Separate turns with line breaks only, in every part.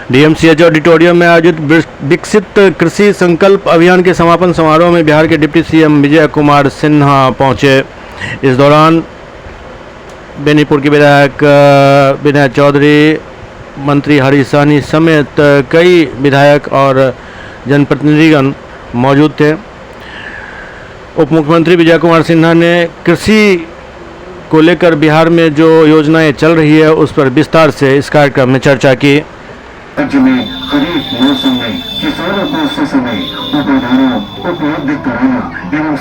DMCH auditorium में आयोजित विकसित कृषि संकल्प अभियान के समापन समारोह में बिहार के डिप्टी सीएम विजय कुमार सिन्हा पहुंचे। इस दौरान बेनीपुर के विधायक विनय चौधरी, मंत्री हरीश सहनी समेत कई विधायक और जनप्रतिनिधिगण मौजूद थे। उप मुख्यमंत्री विजय कुमार सिन्हा ने कृषि को लेकर बिहार में जो योजनाएं चल रही है उस पर विस्तार से इस कार्यक्रम में चर्चा की।
राज्य में खरीफ मौसम में किसानों को ससमय उपकरणों उपलब्ध कराना एवं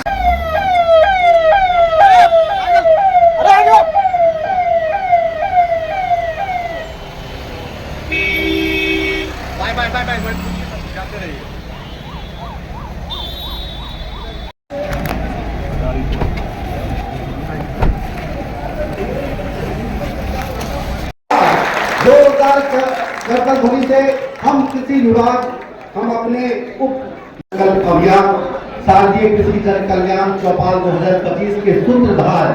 जोरदार करतल ध्वनि से हम कृषि विभाग, हम अपने उप संकल्प अभियान शारदीय कृषि जन कल्याण चौपाल 2025 के सूत्रधार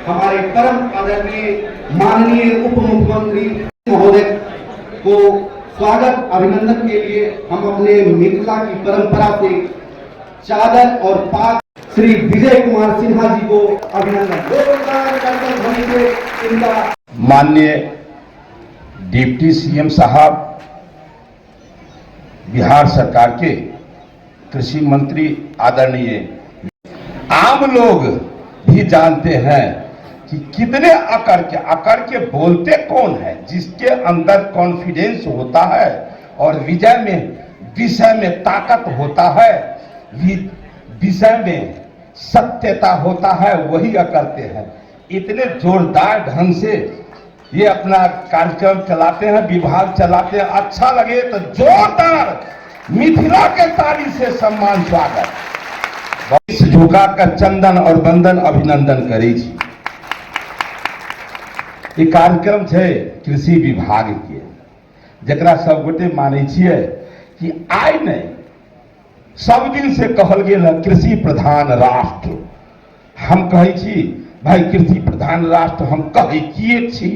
हमारे परम आदरणीय माननीय उप मुख्यमंत्री महोदय को स्वागत अभिनंदन के लिए हम अपने मिथिला की परंपरा से चादर और पाग श्री विजय कुमार सिन्हा जी को अभिनंदन, जोरदार करतल ध्वनि से इनका।
माननीय डिप्टी सीएम साहब, बिहार सरकार के कृषि मंत्री आदरणीय, आम लोग भी जानते हैं कि कितने अकड़ के बोलते कौन है, जिसके अंदर कॉन्फिडेंस होता है और विजय में विषय में ताकत होता है, विषय में सत्यता होता है, वही अकड़ते हैं। इतने जोरदार ढंग से ये अपना कार्यक्रम चलाते हैं, विभाग चलाते हैं। अच्छा लगे तो जोरदार मिथिला के ताली से सम्मान स्वागत। झुकाकर चंदन और बंदन अभिनंदन करै छी। ई कार्यक्रम छै कृषि विभाग के, जकरा सब गोटे मानै छियै कि आइ नहि, सब दिन से कहल गेल है कृषि प्रधान राष्ट्र। हम कहै छी भाई कृषि प्रधान राष्ट्र हम कहै किए छी?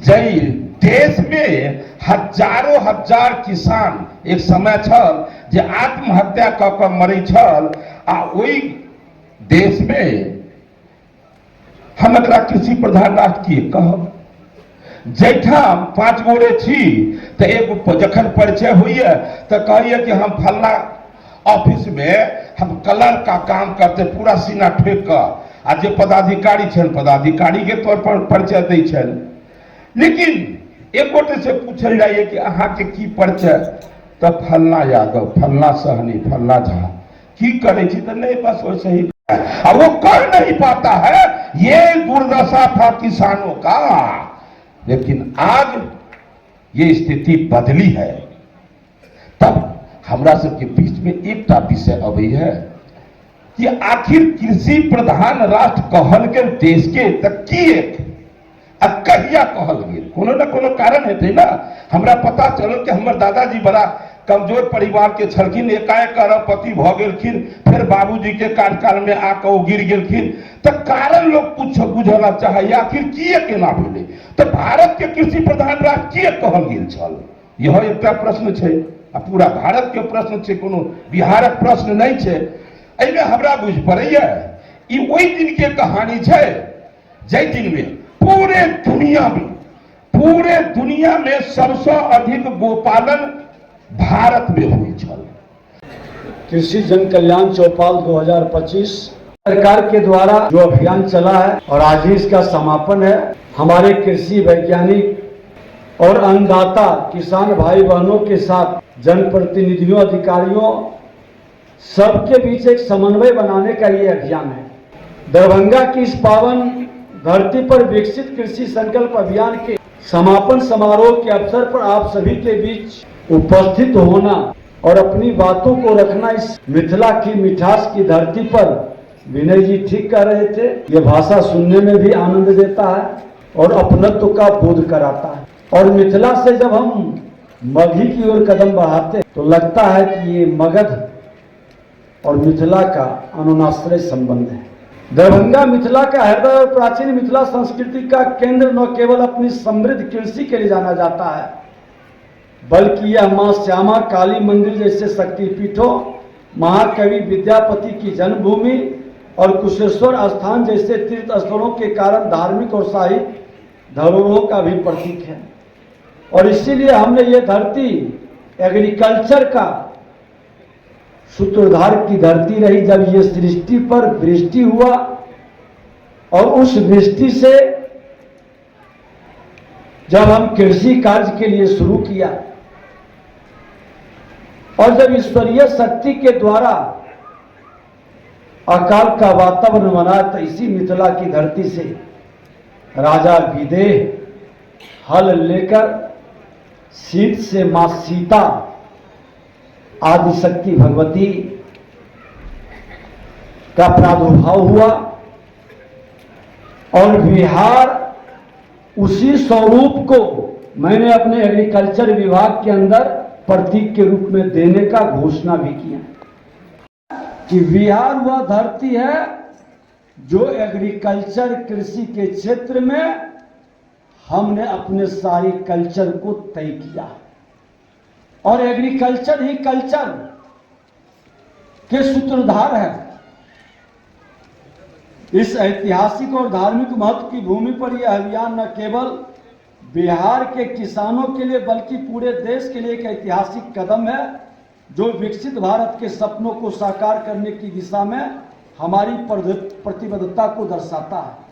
जै देश में हजारों हजार किसान एक समय छल जे आत्महत्या कऽ कऽ मरै छल, आ ओहि देश में हम एकरा कृषि प्रधान राष्ट्र किए कहब? जैठाम 5 गोरे छी तऽ एगो जखन परिचय होइए तऽ कहैए कि हम फल्ला ऑफिस में हम क्लर्क का काम करते, पूरा सीना ठोकि कऽ, आ जे पदाधिकारी छनि पदाधिकारी के तौर पर परिचय दै छनि। लेकिन एक गोटे से पूछल जाइए कि अहाँके की परिचय, तऽ फल्ला यादव, फल्ला सहनी, फल्ला झा, की करै छी? तऽ नहीं, बस वैसे ही। आ वो कर नहीं पाता है। ये दुर्दशा था किसानों का, लेकिन आज ये स्थिति बदली है। तब हमरा सबके बीच में एकटा विषय अबै है कि आखिर कृषि प्रधान राष्ट्र कहल गेल देश के तऽ किएक आ कहिया कहल गेल? कोनो न कोनो कारण हेतै ना। हमरा पता चलल कि हमर दादाजी बड़ा कमजोर परिवार के छलखिन, एकाएक अरबपति भऽ गेलखिन, फेर बाबूजी के कार्यकाल में आके ओ गिर गेलखिन। तऽ कारण लोग पूछ बुझला चाहैया, आखिर किए केना भेलै? तऽ भारत के कृषि प्रधान राष्ट्र किए कहल गेल छल? इहो एकटा प्रश्न छै आ पूरा भारत के प्रश्न छै, कोनो बिहारक प्रश्न नहि छै। एहिमे हमरा बुझि पड़ैया ई ओहि दिन के कहानी छै जाहि दिन में पूरे दुनिया में सबसे अधिक गोपालन भारत में हुई छल।
कृषि जन कल्याण चौपाल 2025 सरकार के द्वारा जो अभियान चला है और आज ही इसका समापन है, हमारे कृषि वैज्ञानिक और अन्नदाता किसान भाई बहनों के साथ जनप्रतिनिधियों, अधिकारियों सबके बीच एक समन्वय बनाने का ये अभियान है। दरभंगा की इस पावन धरती पर विकसित कृषि संकल्प अभियान के समापन समारोह के अवसर पर आप सभी के बीच उपस्थित होना और अपनी बातों को रखना इस मिथिला की मिठास की धरती पर, विनय जी ठीक कह रहे थे, ये भाषा सुनने में भी आनंद देता है और अपनत्व का बोध कराता है। और मिथिला से जब हम मगही की ओर कदम बढ़ाते तो लगता है कि ये मगध और मिथिला का अनुनाश्रय संबंध है। दरभंगा मिथिला का हृदय और प्राचीन मिथिला संस्कृति का केंद्र न केवल अपनी समृद्ध कृषि के लिए जाना जाता है, बल्कि यह माँ श्यामा काली मंदिर जैसे शक्तिपीठों, महाकवि विद्यापति की जन्मभूमि और कुशेश्वर स्थान जैसे तीर्थ स्थलों के कारण धार्मिक और साहित्य धरोहरों का भी प्रतीक है। और इसीलिए हमने ये धरती एग्रीकल्चर का सूत्रधार की धरती रही। जब ये सृष्टि पर वृष्टि हुआ और उस वृष्टि से जब हम कृषि कार्य के लिए शुरू किया और जब ईश्वरीय शक्ति के द्वारा अकाल का वातावरण बना, तो इसी मिथिला की धरती से राजा विदेह हल लेकर सीत से मां सीता आदिशक्ति भगवती का प्रादुर्भाव हुआ और बिहार उसी स्वरूप को मैंने अपने एग्रीकल्चर विभाग के अंदर प्रतीक के रूप में देने का घोषणा भी किया कि बिहार वह धरती है जो एग्रीकल्चर कृषि के क्षेत्र में हमने अपने सारी कल्चर को तय किया और एग्रीकल्चर ही कल्चर के सूत्रधार है। इस ऐतिहासिक और धार्मिक महत्व की भूमि पर यह अभियान न केवल बिहार के किसानों के लिए बल्कि पूरे देश के लिए एक ऐतिहासिक कदम है, जो विकसित भारत के सपनों को साकार करने की दिशा में हमारी प्रतिबद्धता को दर्शाता है।